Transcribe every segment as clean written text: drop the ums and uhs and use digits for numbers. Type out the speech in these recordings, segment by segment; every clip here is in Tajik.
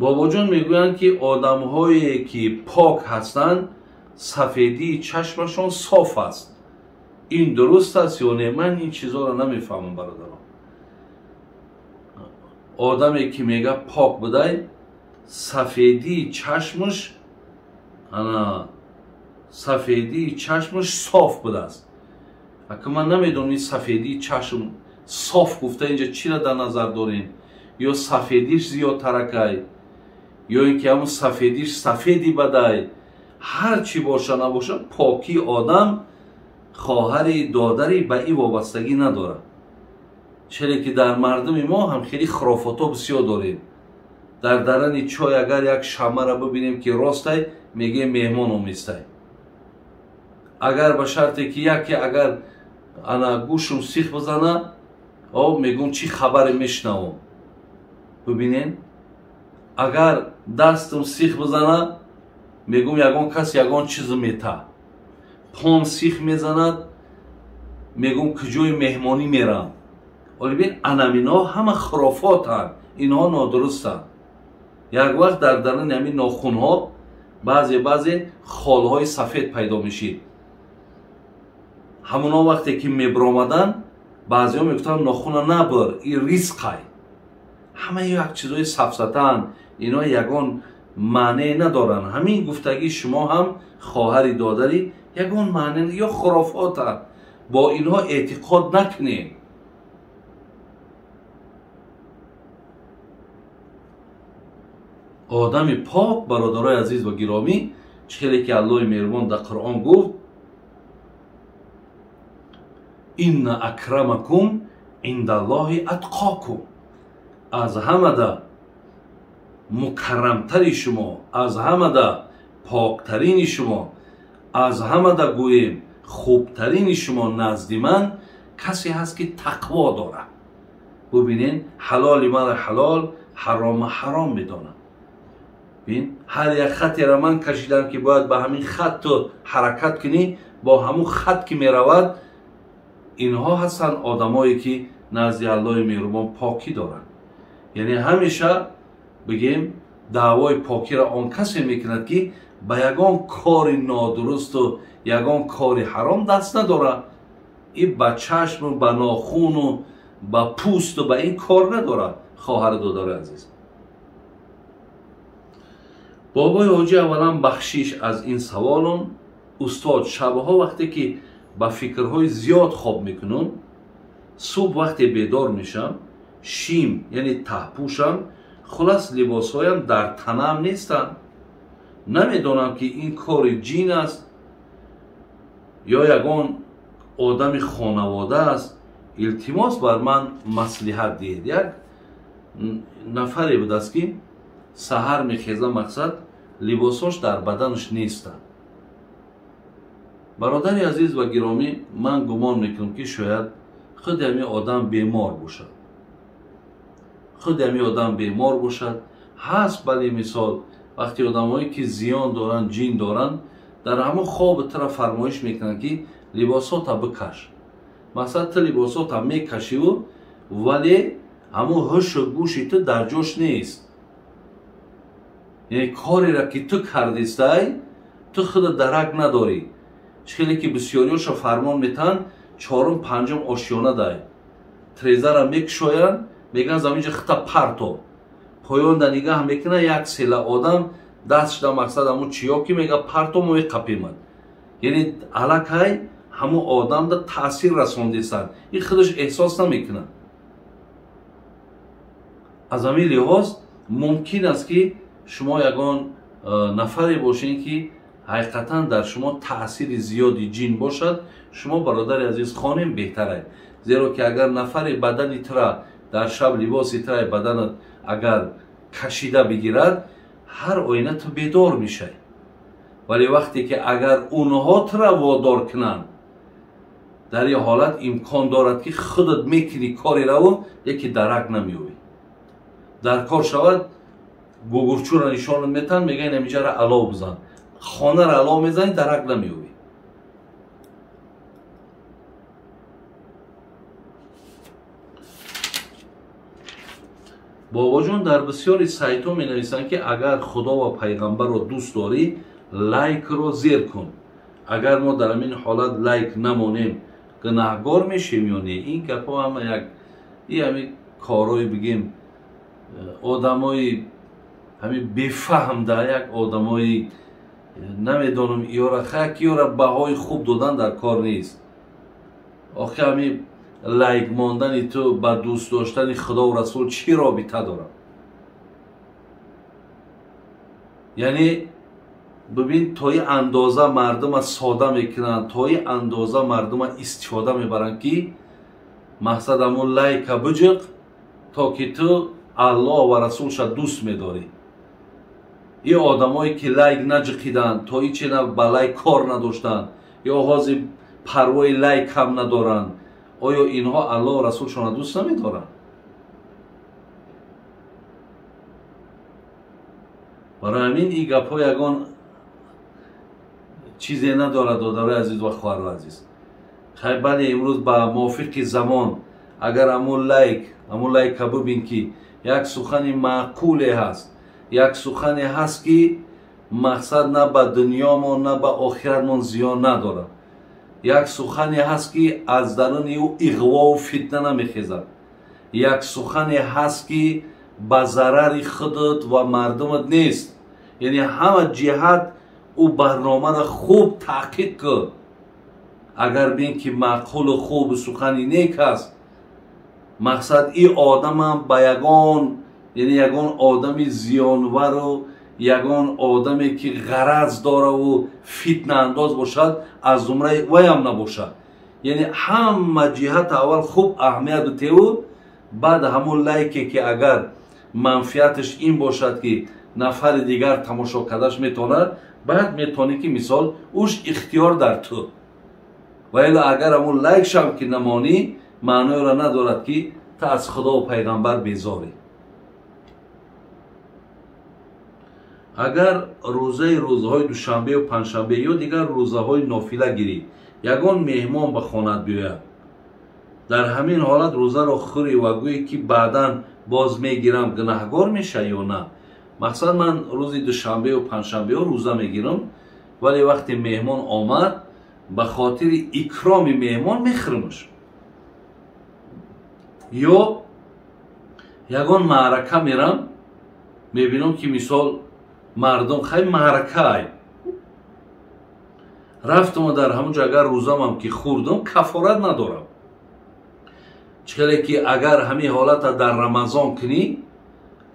Бобоҷон мегӯянд, ки одамҳое ки пок ҳастанд, сафедии чашмашон соф аст. Ин дуруст аст ё не? Ман ин чизҳоро намефаҳмам, бародарон. Одаме ки мега пок будай, сафедии чашмаш, ана сафедии чашмаш соф будааст. Ака ман намедонам ин сафедии чашм соф гуфта инҷа чиро дар назар дорем? Ё сафедиш зиёдтаракай, ё ин ки ҳамун сафедиш сафеди бадай. Ҳар чӣ боша набоша, покии одам хоҳари додари ба ин вобастагӣ надорад. Чаре ки дар мардуми мо ҳам хеле хурофотҳо бисёр дорем. Дар дарани чой агар як шамаро бибинем ки ростай, мегӯем меҳмон омистай. Агар ба шарте ки яке агар ана гӯшум сих бизана, мегӯм чӣ хабаре мешунавам. Бибинен, агар дастум сих бизана, мегӯм ягон кас ягон чиз мета. Пом сих мезанад, мегӯм куҷои меҳмонӣ мерам. Оли бин, анамино ҳама хурофотанд, инҳо нодурустанд. Як вақт дар даруни ҳамин нохунҳо баъзе холҳои сафед пайдо мешид. Ҳамоно вақте ки мебиромаданд, баъзеҳо мегуфтанд нохуна набир, ин ризқай. Ҳама як чизҳои сафсатаанд, инҳо ягон маъне надоранд. Ҳамин гуфтагии шумо ҳам хоҳари додарӣ ягон маъне ё хурофотанд. Бо инҳо эътиқод накунем. Одами пок, бародарои азиз ва гиромӣ, чӣ хеле ки Аллоҳи меҳрубон дар Қуръон гуфт: инна акрамакум индаллоҳи атқокум. Аз ҳамада мукаррамтари шумо, аз ҳамада поктарини шумо, аз ҳамада гӯем хубтарини шумо назди ман касе ҳаст ки тақво дорад. Бубинен, ҳалоли мара ҳалол, ҳарома ҳаром медонад. Бин, ҳар як хатеро ман кашидам ки бояд ба ҳамин хат ту ҳаракат кунӣ, бо ҳамун хат ки меравад, инҳо ҳастанд одамое ки назди Аллоҳи меҳрубон покӣ доранд. Яъне ҳамеша бигем даъвои покиро он касе мекунад ки ба ягон кори нодурусту ягон кори ҳаром даст надорад. Ин ба чашму ба нохуну ба пӯсту ба ин кор надорад, хоҳару додари азиз. Бобои ҳоҷӣ, аввалан бахшиш аз ин саволум. Устод, шабҳо вақте ки ба фикрҳои зиёд хоб мекунам, субҳ вақте бедор мешам, шим яъне таҳпӯшам, хулас либосҳоям дар танам нестанд. Намедонам ки ин кори ҷин аст ё ягон одами хонавода аст. Илтимос бар ман маслиҳат диҳед. Як нафаре будааст ки саҳар мехеза, мақсад либосҳош дар баданаш нестанд. Бародари азиз ва гиромӣ, ман гумон мекунам ки шояд худи ҳамин одам бемор бошад. Худи ҳамин одам бемор бошад. Ҳаст, бале, мисол вақте одамҳое ки зиён доранд, ҷин доранд, дар ҳамон хоби тура фармоиш мекунанд ки либосҳота бикаш. Масалан, ту либосҳота мекашиву, вале ҳамон ҳушу гӯши ту дар ҷош нест. Яъне кореро ки ту кардистай, ту худа дарак надорӣ. Чӣ хеле ки бисёриёшо фармон метаҳанд, чорум панҷум ошёна дай. Трезара мекушоянд, мегӯянд заминҷа хита парто. Поёнда нигаҳ мекунад, як села одам даст шуда мақсад ҳамун чиё ки мега парто мо меқапемад. Яъне аллакай ҳамун одамда таъсир расондесанд. Ин худаш эҳсос намекунад. Аз ҳамин лиҳоз мумкин аст ки шумо ягон нафаре бошед ки ҳақиқатан дар шумо таъсири зиёди ҷин бошад. Шумо, бародари азиз, хонем беҳтарай. Зеро ки агар нафаре бадани тура дар шаб либоси тура баданат агар кашида бигирад, ҳар оина ту бедор мешавӣ. Вале вақте ки агар онҳо тура водор кунанд, дар ин ҳолат имкон дорад ки худат мекунӣ корераву, яке дарак намеёбӣ. Дар кор шавад, гугурчуро нишонат метаҳанд, мегӯянд ҳаминҷаро алов бизан. Хонаро алов мезанӣ, дарак намеёбӣ. Бобоҷон, дар бисёри сайтҳо менависанд, ки агар Худо ва пайғамбарро дӯст дорӣ, лайкро зер кун. Агар мо дар ҳамин ҳолат лайк намонем, гунаҳгор мешем ё не? Ин гапҳо ҳама як ҳамин корҳои бигем одамои ҳамин бефаҳм, да як одамои намедонам иёра хак иёра баҳои хуб додан дар кор нест. Охи ҳамин лайк мондани ту ба дӯст доштани Худову Расул чӣ робита дорад? Яъне бибин, то и андоза мардума сода мекунанд, то и андоза мардума истифода мебаранд, ки мақсад ҳамун лайка биҷиқ, то ки ту Аллоҳ ва Расулша дӯст медорӣ. Ин одамое ки лайк наҷиқиданд, то и чена ба лайк кор надоштанд ё ҳозир парвои лайк ҳам надоранд, оё инҳо Аллоҳ ва Расулшонро дӯст намедоранд? Барои ҳамин ин гапҳо ягон чизе надорад, додарои азиз ва хоҳарои азиз. Хай, бале, имрӯз ба мувофиқи замон агар ҳамун лайка бибин, ки як сухани маъқуле ҳаст, як сухане ҳаст, ки мақсад на ба дунёмон, на ба охиратмон зиён надорад, як сухане ҳаст, ки аз даруни ӯ иғвову фитна намехезад, як сухане ҳаст, ки ба зарари худат ва мардумат нест. Яъне ҳама ҷиҳат ӯ барномаро хуб таҳқиқ кун. Агар бин, ки маъқулу хубу сухани нек аст, мақсад ин одамам ба ягон, яъне ягон одами зиёнвару ягон одаме, ки ғараз дораву фитнаандоз бошад, аз зумраи ваям набошад. Яъне ҳама ҷиҳат аввал хуб аҳамият битеву баъд ҳамун лайке, ки агар манфиаташ ин бошад, ки нафари дигар тамошо кардаш метавонад, баъд метавонӣ, ки мисол уш ихтиёр дар ту. Ва ило агар ҳамун лайкшам ки намонӣ, маъноеро надорад, ки ту аз Худову пайғамбар безорӣ. Агар рӯзаи рӯзҳои душанбею панҷшанбе ё дигар рӯзаҳои нофила гирӣ, ягон меҳмон ба хонат биёяд, дар ҳамин ҳолат рӯзаро хӯрӣ ва гӯӣ, ки баъдан боз мегирам, гунаҳгор меша ё на? Мақсад, ман рӯзи душанбею панҷшанбеҳо рӯза мегирам, вале вақте меҳмон омад, ба хотири икроми меҳмон мехӯрмаш. Ё ягон маърака мерам, мебинам, ки мисол мардум хай маъракаай, рафтаму дар ҳамон ҷо агар рӯзамам ки хӯрдам, кафорат надорам. Чӣ хеле ки агар ҳамин ҳолата дар Рамазон кунӣ,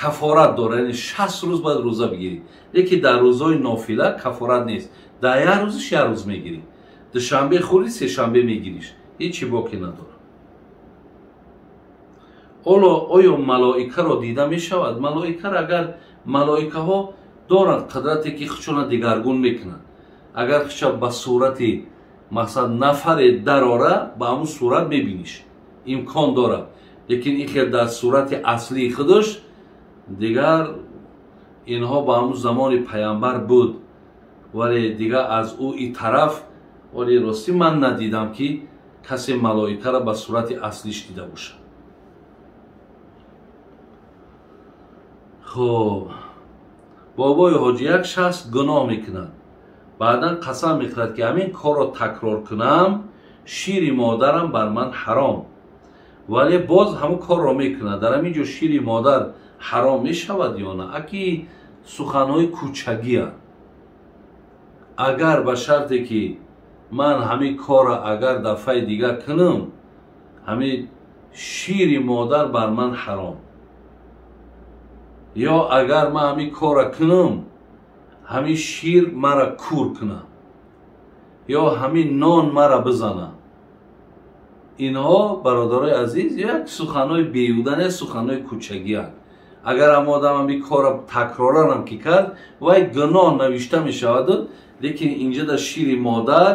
кафорат дора, яъне 60 рӯз бояд рӯза бигирӣ. Лекин дар рӯзҳои нофила кафорат нест, дар як рӯзиш як рӯз мегирӣ. Душанбе хӯрӣ, сешанбе мегириш, ҳеҷ боке надорад. Ҳоло оё малоикаро дида мешавад? Малоикаро агар малоикаҳо доранд қудрате, ки худшонро дигаргун мекунанд, агар худша ба сурати мақсад нафаре дарора, ба ҳамун сурат мебиниш, имкон дорад. Лекин ин хел дар сурати аслии худаш дигар инҳо ба ҳамун замони пайғамбар буд, вале дигар аз ӯ и тараф, вале ростӣ ман надидам, ки касе малоикаро ба сурати аслиш дида бошад. Хуб, бобои ҳоҷи, як шахс гуноҳ мекунад, баъдан қасам мехӯрад, ки ҳамин корро такрор кунам, шири модарам бар ман ҳаром, вале боз ҳамун корро мекунад. Дар ҳамин ҷо шири модар ҳаром мешавад ё на? Аки суханҳои кӯчагианд. Агар ба шарте ки ман ҳамин корро агар дафъаи дигар кунам, ҳамин шири модар бар ман ҳаром, ё агар ман ҳамин корро кунам, ҳамин шир мара кур кунад, ё ҳамин нон мара бизанад, инҳо, бародарои азиз, як суханҳои беҳуда не, суханҳои кӯчагианд. Агар ҳам одам ҳамин корро такроранам ки кард, вай гуноҳ навишта мешавад, лекин инҷа дар шири модар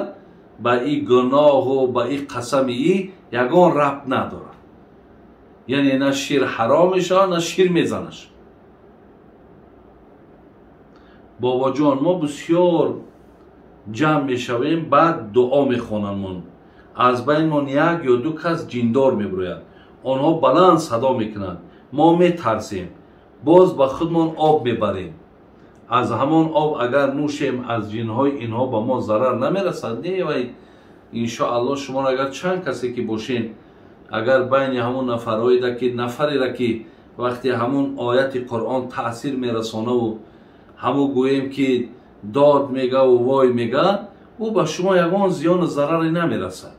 ба и гуноҳу ба и қасами и ягон рабт надорад. Яъне на шир ҳаром мешавад, на шир мезанаш. Бобоҷон, мо бисёр ҷамъ мешавем, баъд дуо мехонанд. Аз байнмон як ё ду кас ҷиндор мебирояд, онҳо баланд садо мекунанд. Мо метарсем, боз ба худмон об мебарем. Аз ҳамон об агар нӯшем, аз ҷинҳои инҳо ба мо зарар намерасад. Не, вай иншоаллоҳ шуморо агар чанд касе ки бошен, агар байни ҳамон нафарҳоеда ки нафарера ки вақте ҳамон ояти Қуръон таъсир мерасонаву ҳамун гӯем ки дод мегаву вой мега, ӯ ба шумо ягон зиёну зараре намерасад.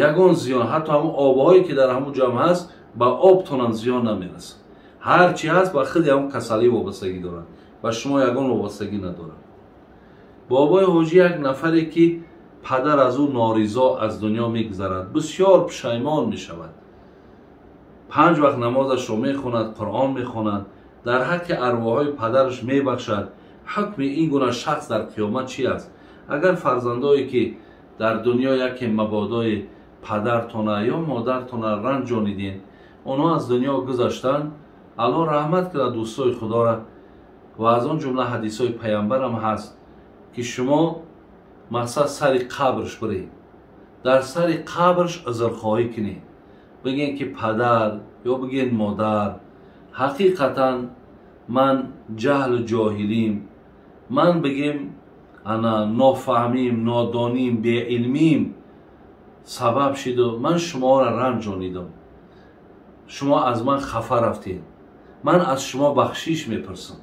Ягон зиён, ҳатто ҳамон обҳое ки дар ҳамун ҷамъ ҳаст, ба обтонам зиён намерасад. Ҳар чи ҳаст, ба худи ҳамон касалӣ вобастагӣ дорад, ба шумо ягон вобастагӣ надорад. Бобои ҳоҷӣ як нафаре ки падар аз ӯ норизо аз дунё мегузарад, бисёр пушаймон мешавад. 5 вақт намозашро мехонад, Қуръон мехонад, дар ҳаққи арвоҳои падараш мебахшад. Ҳукми ин гуна шахс дар қиёмат чи аст? Агар фарзандое ки дар дунё яке мабодои падартона ё модартона ранҷонидин, онҳо аз дунё гузаштанд, Аллоҳ раҳмат кунад дӯстои худора. Ва аз он ҷумла ҳадисҳои паямбарам ҳаст ки шумо мақсад сари қабрш биред, дар сари қабрш узрхоҳӣ кунед, бигӯед ки падар ё бигӯед модар, ҳақиқатан ман ҷаҳлу ҷоҳилим, ман бигем ана нофаҳмим, нодоним, беилмим сабаб шиду ман шуморо ранҷонидам, шумо аз ман хафа рафтед, ман аз шумо бахшиш мепурсам,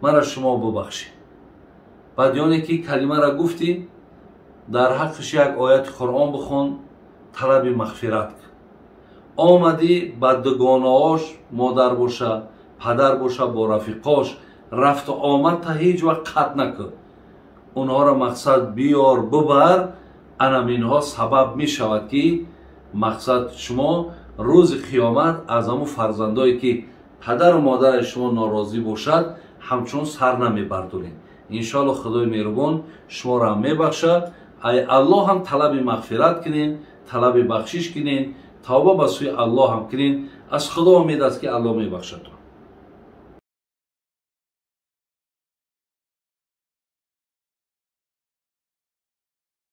мара шумо бубахшед. Баъд ёне ки калимаро гуфтӣ, дар ҳаққиш як ояти Қуръон бихон, талаби мағфират кун. Омадӣ ба дугонаош, модар боша, падар боша, бо рафиқош рафту омадта ҳеҷ вақт қатъ накун. Онҳоро мақсад биёр, бубар. Анам инҳо сабаб мешавад ки мақсад шумо рӯзи қиёмат аз ҳамун фарзандое ки падару модари шумо норозӣ бошад, ҳамчун сар намебардоред. Иншоаллоҳ Худои меҳрубон шуморо ҳам мебахшад. Ай Аллоҳ ҳам талаби мағфират кунед, талаби бахшиш кунед, тавба ба сӯи Аллоҳ ҳам кунед. Аз Худо умед аст ки Аллоҳ мебахшад.